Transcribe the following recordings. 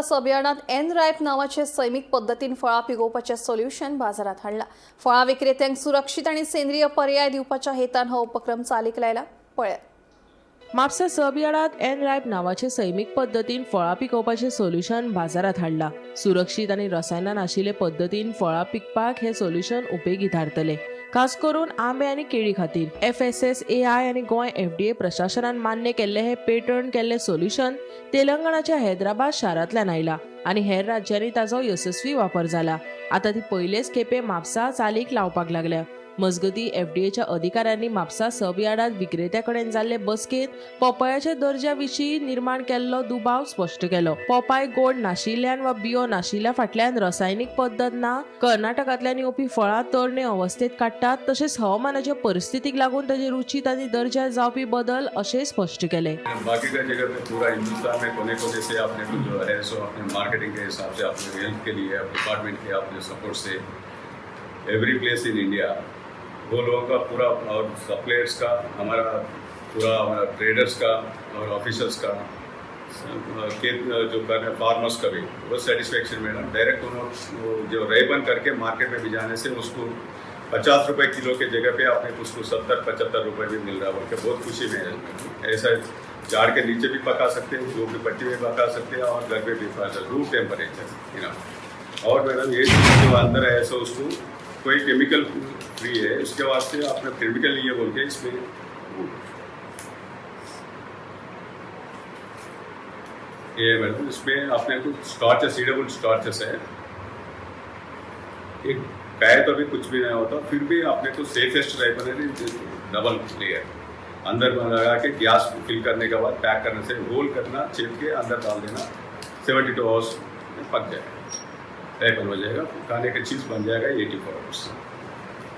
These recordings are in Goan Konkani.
सब यार्डांत एन रायप नांवाचे सैमीक पद्दतीन फळां पिकोवपाचें सोल्युशन बाजारांत हाडलां. फळां विक्रेत्यांक सुरक्षीत आनी सेंद्रीय पर्याय दिवपाच्या हेतान हो उपक्रम चालीक लायला. पळयात. म्हापसा सब यार्डात एन रायप नांवाचे सैमीक पद्दतीन फळां पिकोवपाचें सोल्युशन बाजारांत हाडलां. सुरक्षीत आनी रसायनां नाशिल्ले पद्दतीन फळां पिकपाक हें सोल्युशन उपेगी थारतलें, खास करून आंबे आनी केळी खातीर. एफएसएसएआय आनी गोंय एफडीए प्रशासनान मान्य केल्ले हे पेटंट केल्ले सोल्युशन तेलंगणाच्या हैदराबाद शारांतल्यान आयला आनी हेर राज्यांनी ताचो येसस्वी वापर जाला. आतां ती पयलेच खेपे म्हापसा चालीक लावपाक लागल्या. मजगती, एफडीएच्या अधिकाऱ्यांनी म्हापसा सब यार्डात विक्रेत्या कडेन जाल्ले बसकेंत पोपायाच्या दर्ज्या विशीं निर्माण केल्लो दुबाव स्पश्ट केलो. पोपाय गोड नाशिल्ल्यान वा बियो नाशिल्ल्या फाटल्यान रसायनीक पद्दत ना, कर्नाटकांतल्यान येवपी फळां तरणे अवस्थेत काडटात, तशेंच हवामानाच्या परिस्थितीक लागून ताचे रुचीत आनी दर्ज्यात जावपी बदल अशेंय स्पश्ट केले. बाकी का जगह पे पूरा हिंदुस्तान में कोने कोने से अपने को जो है सो अपने मार्केटिंग के हिसाब से, अपने हेल्थ के लिए, डिपार्टमेंट के अपने support Se every place in India वो लोगों का पूरा और सप्लायर्स का, हमारा पूरा, हमारा ट्रेडर्स का और ऑफिसर्स का के जो कर रहे फार्मर्स का भी वो सेटिस्फेक्शन मिला. डायरेक्ट उन्होंने जो राइपन करके मार्केट में भी जाने से उसको 50 रुपए किलो के जगह पे आपने उसको 70-75 रुपए भी मिल रहा है बोल के बहुत खुशी में है. ऐसा झाड़ के नीचे भी पका सकते हैं, धूप की पट्टी में पका सकते हैं और घर पे भी पका सकते हैं, room temperature you know. Aur madam, ये चीज़ जो अंदर है ऐसा उसको कोई केमिकल फ्री है. उसके वास्ते आपने केमिकल नहीं है बोल के इसमें ये मैडम, इसमें अपने कुछ स्टार्चेस, ईडेबल स्टार्चेस है. एक खाए तो भी कुछ भी नहीं होता. फिर भी अपने को सेफेस्ट राइपन है. डबल लेयर अंदर लगा के गैस फिल करने के बाद पैक करने से, रोल करना, चेप के अंदर डाल देना, 72 आवर्स में पक जाएगा, राइपन हो जाएगा, खाने का चीज़ बन जाएगा 84 आवर्स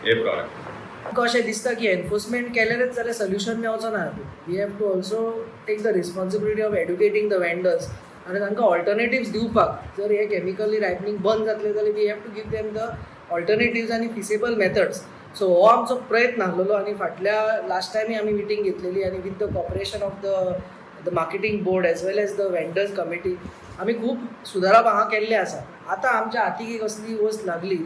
ये प्रोडक्ट. आमकां अशें दिसता की एनफोर्समेंट केल्यारच जाल्यार सोल्युशन मेवचो ना. We have to also take the responsibility of educating the vendors आनी तांकां ऑल्टरनेटिव्स दिवपाक. जर हे केमिकली रायपनींग बंद जातलें जाल्यार we have to give them the alternatives आनी फिसेबल मेथड्स. सो हो आमचो प्रयत्न आसलेलो आनी फाटल्या लास्ट टायमय आमी मिटींग घेतलेली आनी with the cooperation of the marketing board as well as the vendors committee आमी खूब सुदारप हांगा केल्ले आसा. आतां आमच्या हातीक एक असली वस्त लागली,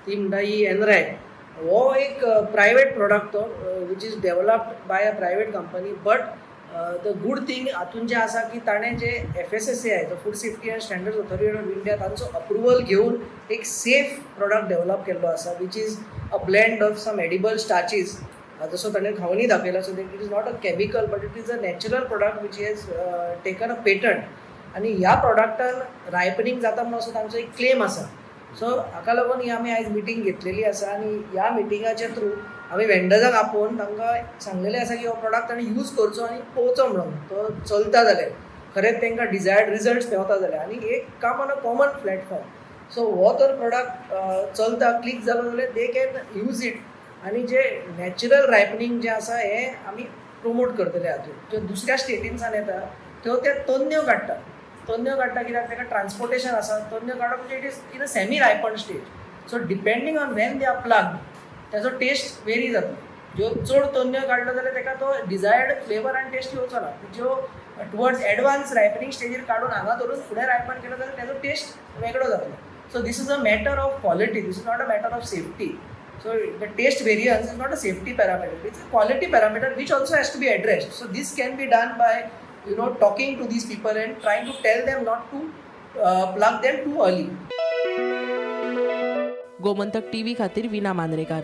ती म्हणटा ही एनरायप. हो एक प्रायवेट प्रोडक्ट तो, which is developed by a private company, but the good thing हातून जें आसा की ताणें जे FSSAI, the Food Safety and Standards Authority of India, तांचो अप्रुवल घेवन एक सेफ प्रोडक्ट डेवलप केल्लो आसा, which is a blend of some edible starches, जसो ताणें खावनूय दाखयला. So it is not a chemical, but it is a natural product which has taken a patent. आनी ह्या प्रोडक्टान रायपनींग जाता म्हणून असो तांचो एक क्लेम आसा. सो हाका लागून ही आमी आयज मिटींग घेतलेली आसा आनी ह्या मिटिंगाच्या थ्रू आमी वेंडर्सांक आपोवन तांकां सांगलेलें आसा की हो प्रोडक्ट ताणें यूज करचो आनी पळोवचो म्हणून तो चलता जाल्यार खरेंच तांकां डिजायर्ड रिजल्ट्स मेवता जाल्यार आनी एक come on a common platform. So हो तर प्रोडक्ट चलता, क्लिक जालो जाल्यार they can use it आनी जे नॅचरल रायपनींग जें आसा हें आमी प्रमोट करतले. हातूंत ज्यो दुसऱ्या स्टेटीनसान येता त्यो ते तन्न्यो काडटा. तन्न्यो काडटा कित्याक ताका ट्रान्सपोर्टेशन आसा. तन्न्यो काडप म्हणजे it is in a semi ripen stage. So depending on when they are plucked, ताजो टेस्ट वेरी जातलो. ज्यो चड तन्न्यो काडलो जाल्यार ताका तो डिजायर्ड फ्लेवर आनी टेस्ट येवचो ना. ज्यो टुवर्ड्स एडवान्स रायपनींग स्टेजीर काडून हांगा धरून फुडें रायपन केलो जाल्यार ताजो टेस्ट वेगळो जातलो. So this is a matter of quality, this is not a matter of safety. So the taste variance is not a safety parameter, it's a quality parameter which also has to be addressed. So this can be done by talking to these people and trying to tell them not to pluck them too early. Gomantak TV खातीर विना मांद्रेकार.